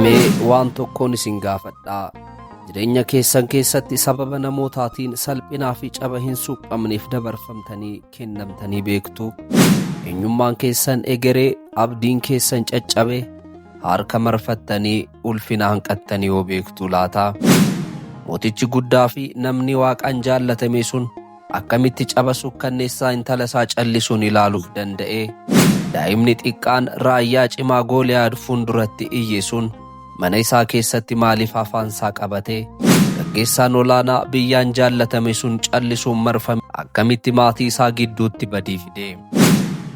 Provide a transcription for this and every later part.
Mee waan tokkoon isin gaafadhaa. Jireenya keessan keessatti sababa namootaatiin salphinaa fi caba hin suphamneef dabarfamtanii kennamtanii beektu. Eenyummaan keessan egeree, abdiin keessan caccabe, harka marfattanii ulfina hanqattanii yoo beektu laata? Mootichi guddaa fi namni Waaqaan jaallatame sun akkamitti caba sukkanneessaa intala isaa callisuun ilaaluuf danda'e? Daa'imni xiqqaan raayyaa cimaa Gooliyaad fuulduratti iyye sun mana isaa keessatti maaliif afaansaa qabate? Gaggeessaan olaanaa biyyaan jaallatame sun callisuun marfame akkamitti maatii isaa gidduutti badii fide?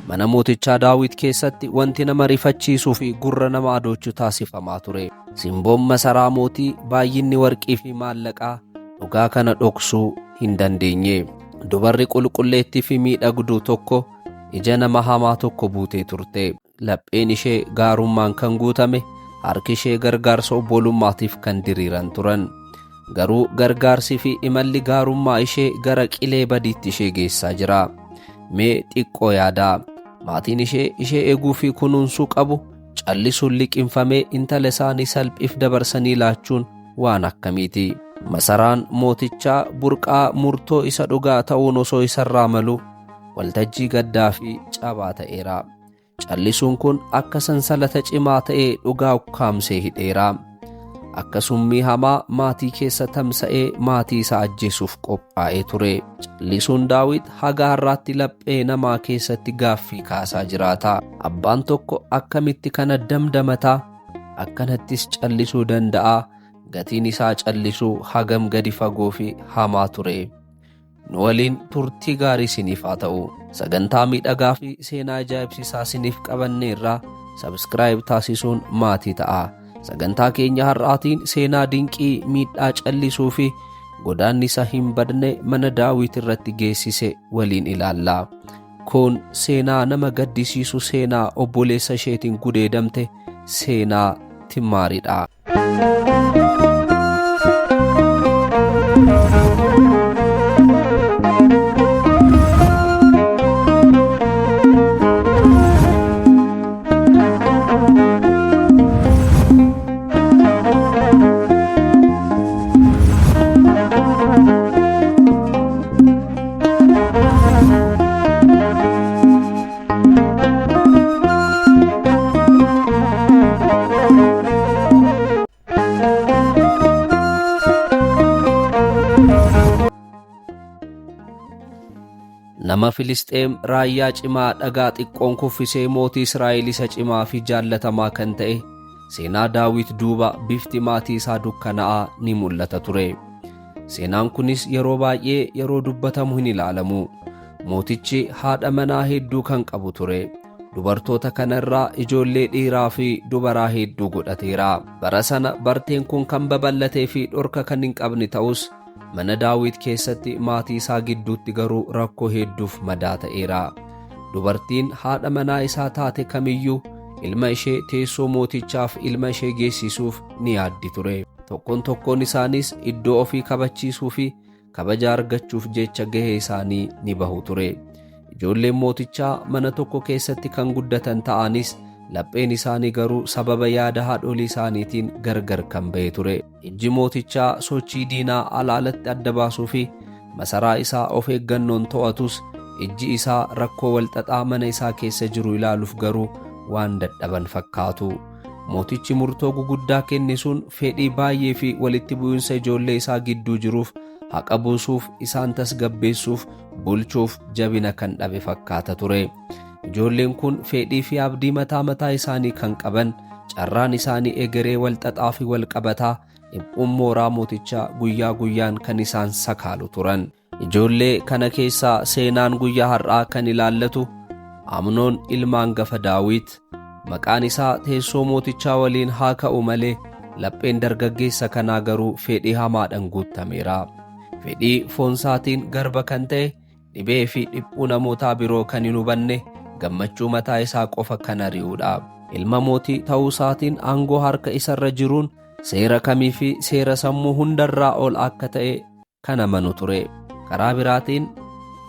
Mana mootichaa Daawit keessatti wanti nama rifachiisuu fi gurra nama adoochu taasifamaa ture. Simboon masaraa mootii baay'inni warqii fi maallaqaa dhugaa kana dhoksuu hin dandeenye. Dubarri qulqulleettii fi miidhagduu tokko ija nama hamaa tokko buutee turte. Lapheen ishee gaarummaan kan guutame, harki ishee gargaarsa obbolummaatiif kan diriiran turan. Garuu gargaarsi fi imalli gaarummaa ishee gara qilee badiitti ishee geessaa jira. Mee xiqqoo yaadaa. Maatiin ishee ishee eeguu fi kunuunsuu qabu callisuun liqimfamee intala isaanii salphiif dabarsanii laachuun waan akkamiiti? Masaraan mootichaa burqaa murtoo isa dhugaa ta'uun osoo isarraa malu waltajjii gaddaa fi cabaa ta'eera. Callisuun kun akka sansalata cimaa ta'ee dhugaa ukkaamsee hidheera. Akka summii hamaa maatii keessa tamsa'ee maatii isaa ajjeesuuf qophaa'ee ture. Callisuun Daawit haga har'aatti laphee namaa keessatti gaaffii kaasaa jiraata. Abbaan tokko akkamitti kana damdamataa, akkanattis callisuu danda'a? Gatiin isaa callisuu hagam gadi fagoo fi hamaa ture. Nu waliin turtii gaarii isiniif haa ta'u. Sagantaa miidhagaa fi seenaa ajaa'ibsiisaa isiniif qabanneerra. Subscribe taasisuun maatii ta'a. Sagantaa keenya har'aatiin seenaa dinqii miidhaa callisuu fi godaannisa hin badne mana Daawit irratti geessise waliin ilaalla. Kun seenaa nama gaddisiisu, seenaa obboleessa isheetiin gudeedamte, seenaa Timmaaridha. Nama Filisxeem raayyaa cimaa dhagaa xiqqoon kuffisee mootii Israa'el isa cimaa fi jaallatamaa kan ta'e seenaa Daawit duuba bifti maatii isaa dukkanaa'aa ni mul'ata ture. Seenaan kunis yeroo baay'ee yeroo dubbatamu hin ilaalamu. Mootichi haadha manaa hedduu kan qabu ture. Dubartoota kana irraa ijoollee dhiiraa fi dubaraa hedduu godhateera. Bara sana barteen kun kan babal'atee fi dhorka kan hin qabne ta'us, mana Daawit keessatti maatii isaa gidduutti garuu rakkoo hedduuf madaa ta'eera. Dubartiin haadha manaa isaa taate kamiyyuu ilma ishee teessoo mootichaaf ilma ishee geessisuuf ni yaaddi ture. Tokkoon tokkoon isaaniis iddoo ofii kabachiisuu fi kabaja argachuuf jecha gahee isaanii ni bahu ture. Ijoolleen mootichaa mana tokko keessatti kan guddatan ta'anis, lapheen isaanii garuu sababa yaada haadholii isaaniitiin gargar kan ba'e ture. Ijji mootichaa sochii diinaa alaalatti adda baasuu fi masaraa isaa of eeggannoon to'atus, ijji isaa rakkoo walxaxaa mana isaa keessa jiru ilaaluuf garuu waan dadhaban fakkaatu. Mootichi murtoo guguddaa kenne sun fedhii baay'ee fi walitti bu'insa ijoollee isaa gidduu jiruuf haqa buusuuf, isaan tasgabbeessuuf, bulchuuf jabina kan dhabe fakkaata ture. Ijoolleen kun fedhii fi abdii mataa mataa isaanii kan qaban, carraan isaanii egeree walxaxaa fi walqabataa, dhiphuun mooraa mootichaa guyyaa guyyaan kan isaan sakaalu turan. Ijoollee kana keessaa seenaan guyyaa har'aa kan ilaallatu Amnoon ilma hangafa Daawit. Maqaan isaa teessoo mootichaa waliin haa ka'u malee, lapheen dargaggeessa kanaa garuu fedhii hamaadhaan guutameera. Fedhii foonsaatiin garba kan ta'e, dhibee fi dhiphuu namootaa biroo kan hin hubanne, gammachuu mataa isaa qofa kan ari'uudha. Ilma mootii ta'uu isaatiin aangoo harka isarra jiruun seera kamii fi seera sammuu hundarraa ol akka ta'e kan amanu ture. Karaa biraatiin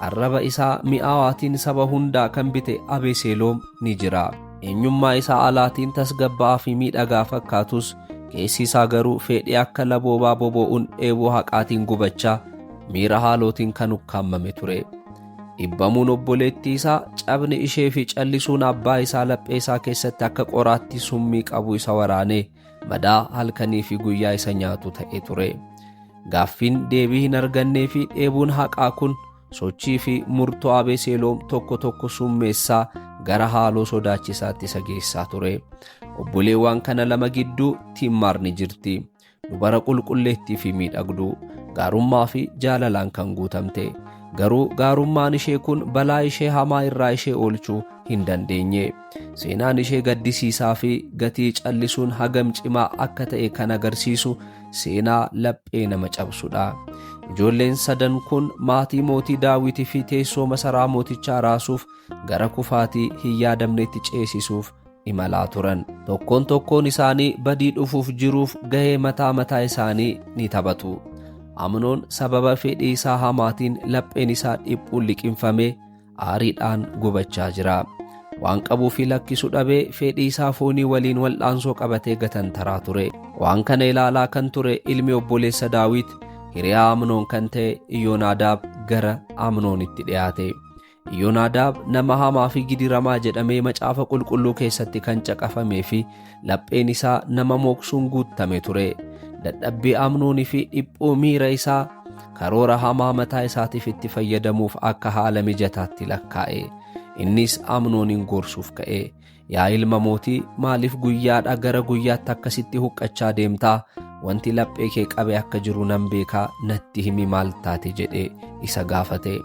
arraba isaa mi'aawaatiin saba hundaa kan bite Abeseloom ni jira. Eenyummaa isaa alaatiin tasgabbaa'aa fi miidhagaa fakkaatus keessi isaa garuu fedhii akka laboobaa boba'uun dheebuu haqaatiin gubachaa miira haalootiin kan ukkaamame ture. Dhibbamuun obboleettii isaa cabni ishee fi callisuun abbaa isaa laphee isaa keessatti akka qoraattii summii qabu isa waraanee madaa halkanii fi guyyaa isa nyaatu ta'e ture. Gaaffiin deebii hin argannee fi dheebuun haqaa kun sochii fi murtoo Abeseloom tokko tokko summeessaa gara haaloo sodaachisaatti isa geessaa ture. Obboleewwan kana lama gidduu Tiimmaar ni jirti. Dubara qulqulleettii fi miidhagduu, gaarummaa fi jaalalaan kan guutamte. Garuu gaarummaan ishee kun balaa ishee hamaa irraa ishee oolchuu hin dandeenye. Seenaan ishee gaddisiisaa fi gatii callisuun hagam cimaa akka ta'e kan agarsiisu seenaa laphee nama cabsudha. Ijoolleen sadan kun maatii mootii Daawitii fi teessoo masaraa mootichaa raasuuf gara kufaatii hin yaadamnetti ceesisuuf imalaa turan. Tokkoon tokkoon isaanii badii dhufuuf jiruuf gahee mataa mataa isaanii ni taphatu. Amnoon sababa fedhii isaa hamaatiin lapheen isaa dhiphuun liqimfamee aariidhaan gubachaa jira. Waan qabuu fi lakkisu dhabee fedhii isaa foonii waliin wal'aansoo qabatee gatantaraa ture. Waan kana ilaalaa kan ture ilmi obboleessa Daawit hiriyaa Amnoon kan ta'e Iyoonaadaab gara Amnoonitti dhiyaate. Iyoonaadaab nama hamaa fi gidiramaa jedhamee macaafa qulqulluu keessatti kan caqafamee fi lapheen isaa nama mooksuun guutame ture. Dadhabbii Amnoonii fi dhiphuu miira isaa karoora hamaa mataa isaatiif itti fayyadamuuf akka haala mijataatti lakkaa'e. Innis Amnoonin gorsuuf ka'e. Yaa ilma mootii, maaliif guyyaadhaa gara guyyaatti akkasitti huqqachaa deemtaa? Wanti laphee kee qabe akka jiru nan beekaa, natti himi maal taate jedhee isa gaafate.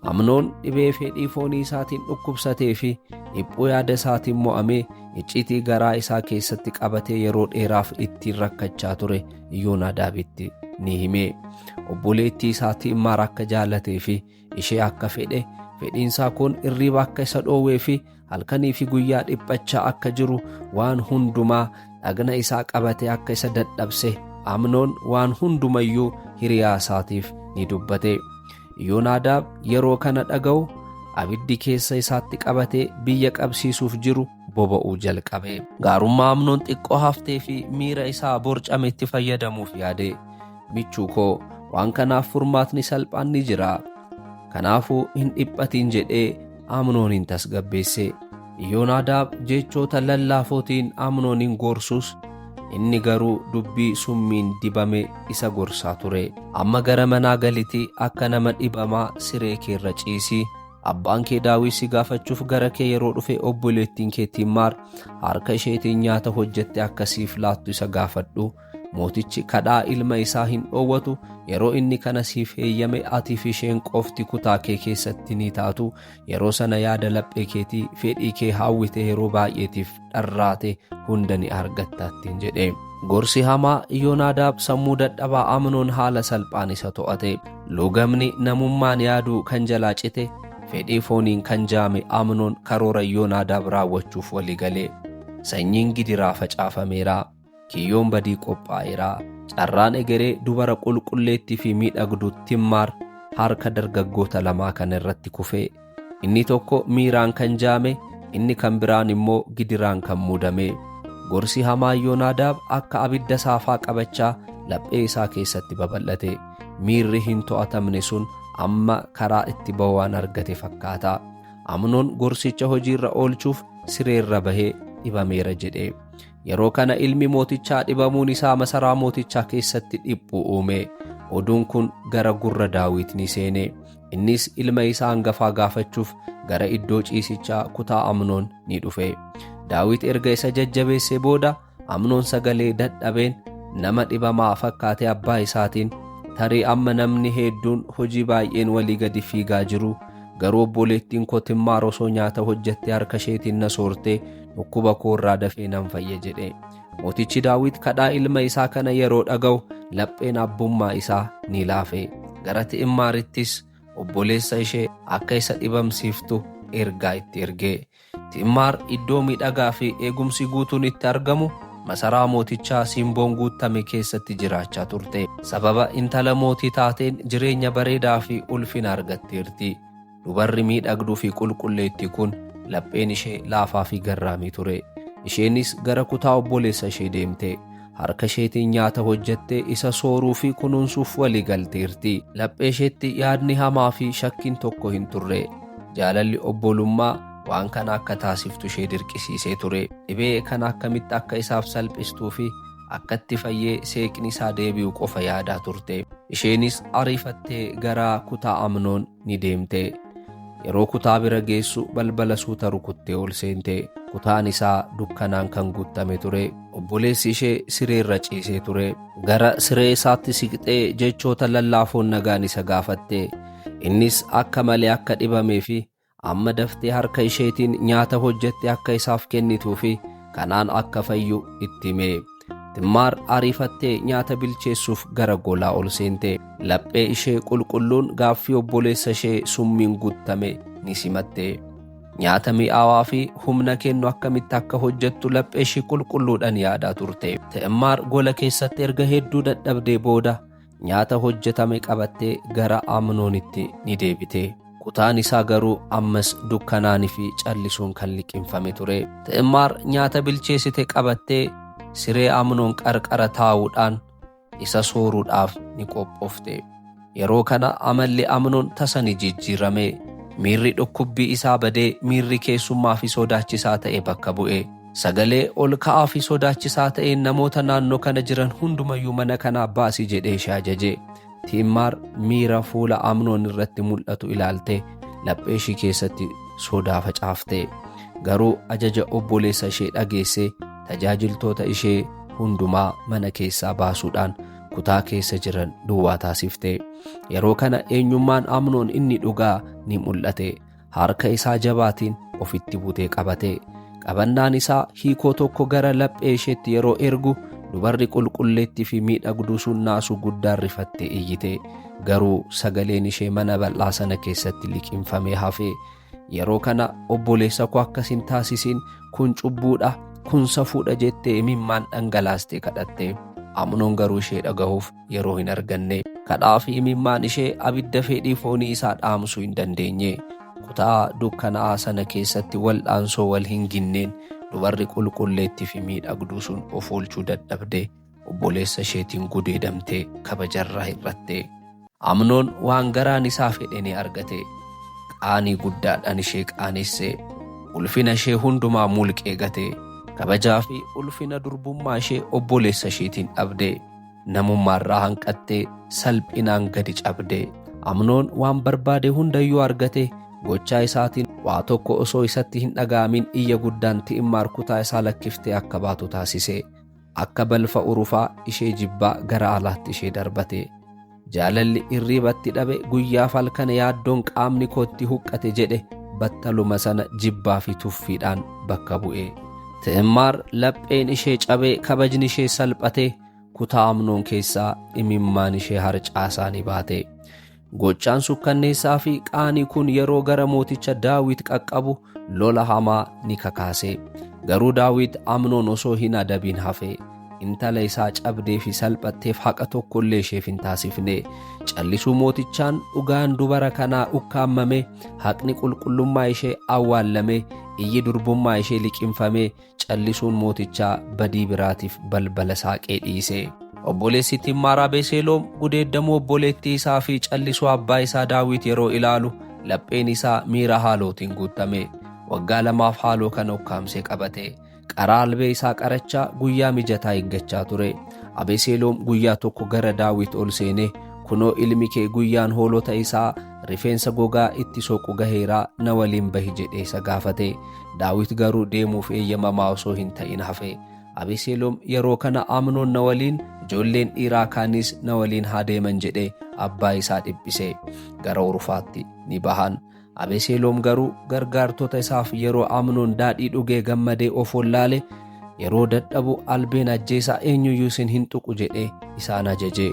Amnoon dhibee fedhii foonii isaatiin dhukkubsatee fi dhiphuu yaada isaatiin mo'amee icciitii garaa isaa keessatti qabatee yeroo dheeraaf ittiin rakkachaa ture Iyoonaadaabitti ni hime. Obboleettii isaa Tiimmaar akka jaalatee fi ishee akka fedhe, fedhiinsaa kun irriiba akka isa dhoowwee fi halkanii fi guyyaa dhiphachaa akka jiru waan hundumaa dhagna isaa qabatee akka isa dadhabse Amnoon waan hundumayyuu hiriyaa isaatiif ni dubbate. Iyoonaadaab yeroo kana dhaga'u abiddi keessa isaatti qabatee biyya qabsiisuuf jiru boba'uu jalqabe. Gaarummaa Amnoon xiqqoo haftee fi miira isaa borcametti fayyadamuuf yaade. Michuu koo, waan kanaaf furmaatni salphaan ni jira. Kanaafuu hin dhiphatin jedhee Amnoonin tasgabbeesse. Iyoonaadaab jechoota lallaafootiin Amnoonin gorsus inni garuu dubbii summiin dibame isa gorsaa ture. Amma gara manaa galitii akka nama dhibamaa siree kee irra ciisi. Abbaan kee Daawit si gaafachuuf gara kee yeroo dhufe obboleettiin kee Tiimmaar harka isheetiin nyaata hojjette akka siif laattu isa gaafadhu. Mootichi kadhaa ilma isaa hin dhoowwatu. Yeroo inni kana siif heeyyame atii fi isheen qofti kutaa kee keessatti ni taatu. Yeroo sana yaada laphee keetii fedhii kee hawwite yeroo baay'eetiif dharraate hunda ni argatta ittiin jedhe. Gorsi hamaa Iyoonaadaab sammuu dadhabaa Amnoon haala salphaan isa to'ate. Lugamni namummaan yaaduu kan jalaa cite, fedhii fooniin kan jaame Amnoon karoora Iyoonaadaab raawwachuuf walii gale. Sanyiin gidiraa facaafameera. Kiyyoon badii qophaa'eera. Carraan egeree dubara qulqulleettii fi miidhagduu Timmaar harka dargaggoota lamaa kana irratti kufe. Inni tokko miiraan kan jaame, inni kan biraan immoo gidiraan kan muudame. Gorsi hamaa Yoonaadaab akka abidda saafaa qabachaa laphee isaa keessatti babal'ate. Miirri hin to'atamne sun amma karaa itti ba'u waan argate fakkaata. Amnoon gorsicha hojiirra oolchuuf sireerra bahee dhibameera jedhe. Yeroo kana ilmi mootichaa dhibamuun isaa masaraa mootichaa keessatti dhiphuu uume. Oduun kun gara gurra Daawit ni seene. Innis ilma isaa hangafaa gaafachuuf gara iddoo ciisichaa kutaa Amnoon ni dhufe. Daawit erga isa jajjabeessee booda Amnoon sagalee dadhabeen nama dhibamaa fakkaatee abbaa isaatiin, tarii amma namni hedduun hojii baay'een walii gadi fiigaa jiru, garuu obboleettiin koo Timmaar osoo nyaata hojjettee harka isheetiin na soortee dhukkuba koo irraa dafee nan fayya jedhe. Mootichi Daawit kadhaa ilma isaa kana yeroo dhaga'u lapheen abbummaa isaa ni laafe. Gara Ti'immaarittis obboleessa ishee akka isa dhibamsiiftu ergaa itti erge. Ti'immaar iddoo miidhagaa fi eegumsi guutuun itti argamu masaraa mootichaa simboon guutame keessatti jiraachaa turte. Sababa intala mootii taateen jireenya bareedaa fi ulfina argatteerti. Dubarri miidhagduu fi qulqulleetti kun Lapheen ishee laafaa fi garraamii ture. Isheenis gara kutaa obboleessa ishee deemte. Harka isheetiin nyaata hojjettee isa sooruu fi kunuunsuuf walii galteerti. Laphee isheetti yaadni hamaa fi shakkiin tokko hin turre. Jaalalli obbolummaa waan kana akka taasiftu ishee dirqisiisee ture. Dhibee kana akkamitti akka isaaf salphistuu fi akka itti fayyee seeqni isaa deebi'u qofa yaadaa turte. Isheenis ariifattee gara kutaa Amnoon ni deemte. Yeroo kutaa bira geessu balbala suuta rukuttee ol seente. Kutaan isaa dukkanaan kan guutame ture. Obboleessi ishee siree irra ciisee ture. Gara siree isaatti siqxee jechoota lallaafoon nagaan isa gaafatte. Innis akka malee akka dhibamee fi amma daftee harka isheetiin nyaata hojjette akka isaaf kennituu fi kanaan akka fayyu itti hime. Timmaar ariifattee nyaata bilcheessuuf gara golaa ol seente. Laphee ishee qulqulluun gaaffii obboleessa ishee summiin guutame ni simatte. Nyaata mi'aawaa fi humna kennu akkamitti akka hojjettu laphee ishee qulqulluudhaan yaadaa turte. Timmaar gola keessatti erga hedduu dadhabdee booda nyaata hojjetame qabattee gara Amnoonitti ni deebite. Kutaan isaa garuu ammas dukkanaanii fi callisuun kan liqimfame ture. Ti'immaar nyaata bilcheessite qabattee siree Amnoon qarqara taa'uudhaan isa sooruudhaaf ni qophoofte. Yeroo kana amalli Amnoon tasa ni jijjiirame. Miirri dhukkubbii isaa badee miirri keessummaa fi sodaachisaa ta'e bakka bu'e. Sagalee ol ka'aa fi sodaachisaa ta'een namoota naannoo kana jiran hundumayyuu mana kanaa baasi jedhee ishee ajaje. Tiimmaar miira fuula Amnoon irratti mul'atu ilaalte laphee ishee keessatti sodaa facaafte. Garuu ajaja obboleessa ishee dhageesse tajaajiltoota ishee hundumaa mana keessaa baasuudhaan kutaa keessa jiran duwwaa taasifte. Yeroo kana eenyummaan Amnoon inni dhugaa ni mul'ate. Harka isaa jabaatiin ofitti butee qabate. Qabannaan isaa hiikoo tokko gara laphee isheetti yeroo ergu dubarri qulqulleettii fi miidhagduu sun naasuu guddaan rifattee iyyite. Garuu sagaleen ishee mana bal'aa sana keessatti liqimfamee hafe. Yeroo kana obboleessa koo akkas hin taasisin, kun cubbuudha, kun safuudha jettee imimmaan dhangalaastee kadhatte. Amnoon garuu ishee dhagahuuf yeroo hin arganne. Kadhaa fi imimmaan ishee abidda fedhii foonii isaa dhaamsuu hin dandeenye. Kutaa dukkanaa'aa sana keessatti wal'aansoo wal hin ginneen dubarri qulqulleettii fi miidhagduu sun of oolchuu dadhabde obboleessa isheetiin gudeedamtee kabajarraa hir'atte. Amnoon waan garaan isaa fedhe ni argate. Qaanii guddaadhaan ishee qaanesse. Ulfina ishee hundumaa mulqee gate. Kabajaa fi ulfina durbummaa ishee obboleessa isheetiin dhabde. Namummaarraa hanqattee salphinaan gadi cabde. Amnoon waan barbaade hundayyuu argate. Gochaa isaatiin waa tokko osoo isatti hin dhaga'amin iyya guddaan Ti'immaar kutaa isaa lakkiftee akka baatu taasise. Akka balfa urufaa ishee jibbaa gara alaatti ishee darbate. Jaalalli irriibatti dhabe guyyaaf halkan yaaddoon qaamni kootti huqqate jedhe battaluma sana jibbaa fi tuffiidhaan bakka bu'e. Ti'immaar lapheen ishee cabee kabajni ishee salphate kutaa Amnoon keessaa imimmaan ishee harcaasaa ni baate. Gochaan sukkanneessaa fi qaanii kun yeroo gara mooticha Daawit qaqqabu lola hamaa ni kakaase. Garuu Daawit Amnoon osoo hin adabiin hafe. Intala isaa cabdee fi salphatteef haqa tokkollee isheef hin taasifne. Callisuu mootichaan dhugaan dubara kanaa ukkaamame, haqni qulqullummaa ishee awwaallame, iyyi durbummaa ishee liqimfame, callisuun mootichaa badii biraatiif balbala saaqee dhiise. Obboleessi Timmaar Abeseloom gudeeddamuu obboleettii isaa fi callisuu abbaa isaa Daawit yeroo ilaalu lapheen isaa miira haalootiin guutame. Waggaa lamaaf haaloo kana ukkaamsee qabate. Qaraa albee isaa qarachaa guyyaa mijataa eeggachaa ture. Abeseloom guyyaa tokko gara Daawit ol seenee, kunoo ilmi kee guyyaan hoolota isaa rifeensa gogaa itti soqu gaheeraa na waliin bahi jedhee isa gaafate. Daawit garuu deemuuf eeyyamamaa osoo hin ta'in hafe. Abeseloom yeroo kana Amnoon na waliin, ijoolleen dhiiraa kaanis na waliin haa deeman jedhee abbaa isaa dhiphise. Gara urufaatti ni bahan. Abeseloom garuu gargaartota isaaf yeroo Amnoon daadhii dhugee gammadee of wallaale yeroo dadhabu albeen ajjeesaa eenyuyyuu isin hin tuqu jedhee isaan ajaje.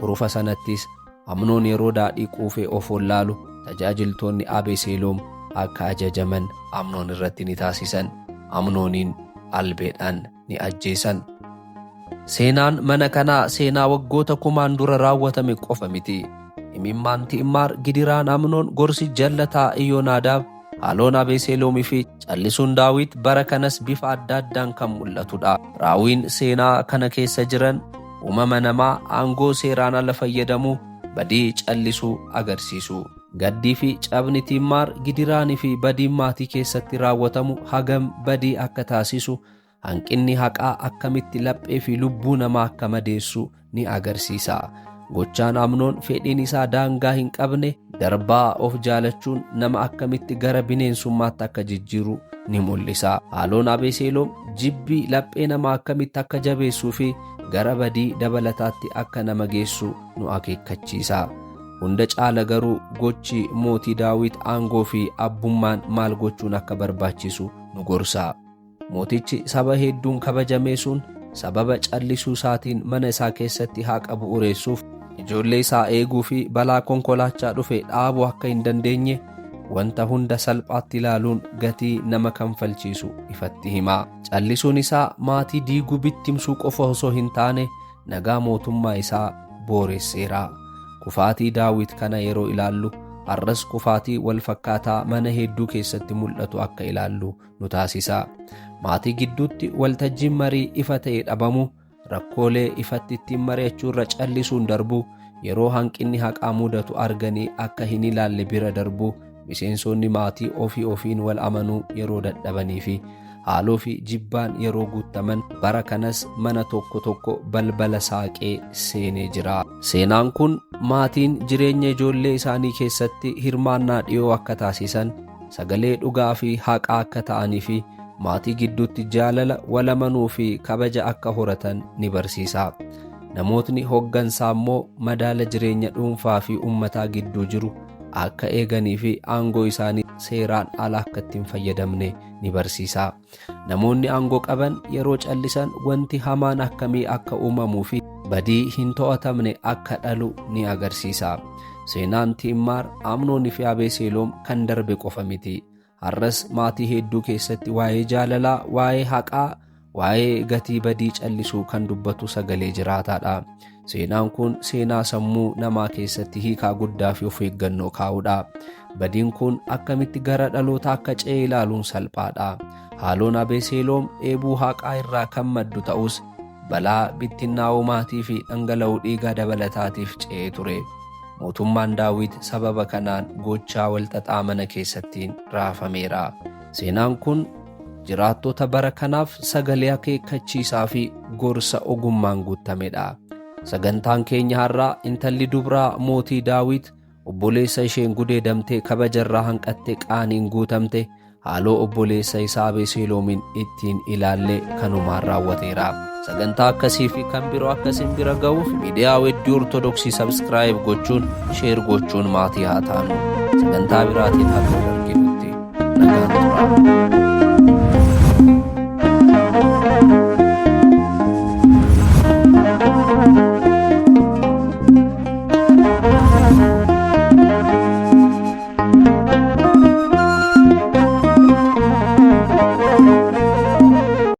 Urufa sanattis Amnoon yeroo daadhii quufee of wallaalu tajaajiltoonni Abeseloom akka ajajaman Amnoon irratti ni taasisan. Amnooniin albeedhaan ni ajjeesan. Seenaan mana kanaa seenaa waggoota kumaan dura raawwatame qofa miti. Imimmaan Ti'immaar, gidiraan Amnoon, gorsi jallataa Iyoonaadaab, Haaloon Abeseeloomii fi callisuun Daawit bara kanas bifa adda addaan kan mul'atudha. Raawwiin seenaa kana keessa jiran uumama namaa aangoo seeraan ala fayyadamuu, badii callisuu agarsiisu. Gaddii fi cabni Tiimmaar gidiraanii fi badiin maatii keessatti raawwatamu hagam badii akka taasisu, hanqinni haqaa akkamitti laphee fi lubbuu namaa akka madeessu ni agarsiisa. Gochaan Amnoon fedhiin isaa daangaa hin qabne darbaa of jaalachuun nama akkamitti gara bineensummaatti akka jijjiiru ni mul'isa. Haaloon Abeseeloom jibbi laphee namaa akkamitti akka jabeessuu fi gara badii dabalataatti akka nama geessu nu akeekkachiisa. Hunda caala garuu gochi mootii Daawit aangoo fi abbummaan maal gochuun akka barbaachisu nu gorsa. Mootichi saba hedduun kabajamee sun sababa callisuu isaatiin mana isaa keessatti haqa bu'uureessuuf, ijoollee isaa eeguu fi balaa konkolaachaa dhufe dhaabuu akka hin dandeenye wanta hunda salphaatti ilaaluun gatii nama kanfalchiisu ifatti hima. Callisuun isaa maatii diiguu bittimsuu qofa osoo hin taane nagaa mootummaa isaa booresseera. Kufaatii Daawit kana yeroo ilaallu har'as kufaatii wal fakkaataa mana hedduu keessatti mul'atu akka ilaallu nu taasisa. Maatii gidduutti waltajjiin marii ifa ta'e dhabamu, rakkoolee ifatti ittiin mari'achuu irra callisuun darbu, yeroo hanqinni haqaa mudatu arganii akka hin ilaalle bira darbu, miseensonni maatii ofii ofiin wal amanuu yeroo dadhabanii fi haaloo fi jibbaan yeroo guutaman bara kanas mana tokko tokko balbala saaqee seenee jira. Seenaan kun maatiin jireenya ijoollee isaanii keessatti hirmaannaa dhiyoo akka taasisan, sagalee dhugaa fi haqaa akka ta'anii fi maatii gidduutti jaalala wal amanuu fi kabaja akka horatan ni barsiisa. Namootni hoggansaa immoo madaala jireenya dhuunfaa fi uummataa gidduu jiru akka eeganii fi aangoo isaanii seeraan ala akka ittiin fayyadamne ni barsiisa. Namoonni aangoo qaban yeroo callisan wanti hamaan akkamii akka uumamuu fi badii hin to'atamne akka dhalu ni agarsiisa. Seenaan Tiimmaar, Amnoonii fi Abeseeloom kan darbe qofa miti. Har'as maatii hedduu keessatti waa'ee jaalalaa, waa'ee haqaa, waa'ee gatii badii callisuu kan dubbatu sagalee jiraataadha. Seenaan kun seenaa sammuu namaa keessatti hiikaa guddaa fi of eeggannoo kaa'udha. Badiin kun akkamitti gara dhaloota akka ce'e ilaaluun salphaadha. Haaloon Abeseeloom dheebuu haqaa irraa kan maddu ta'us balaa bittinnaa'uu maatii fi dhangala'uu dhiigaa dabalataatiif ce'ee ture. Mootummaan Daawit sababa kanaan gochaa walxaxaa mana keessattiin raafameera. Seenaan kun jiraattota bara kanaaf sagalee akeekkachiisaa fi gorsa ogummaan guutamedha. Sagantaan keenya har'aa intalli dubraa mootii Daawit obboleessa isheen gudeedamtee kabajarraa hanqatte qaaniin guutamte haaloo obboleessa isaa Abeseloomiin ittiin ilaalle kanumaan raawwateera. Sagantaa akkasii fi kan biroo akkasiin bira ga'uuf miidiyaa Weedduu Ortodoksii subscribe gochuun, share gochuun maatii haa taanu. Sagantaa biraatiin haga wal arginutti nagaan turaa.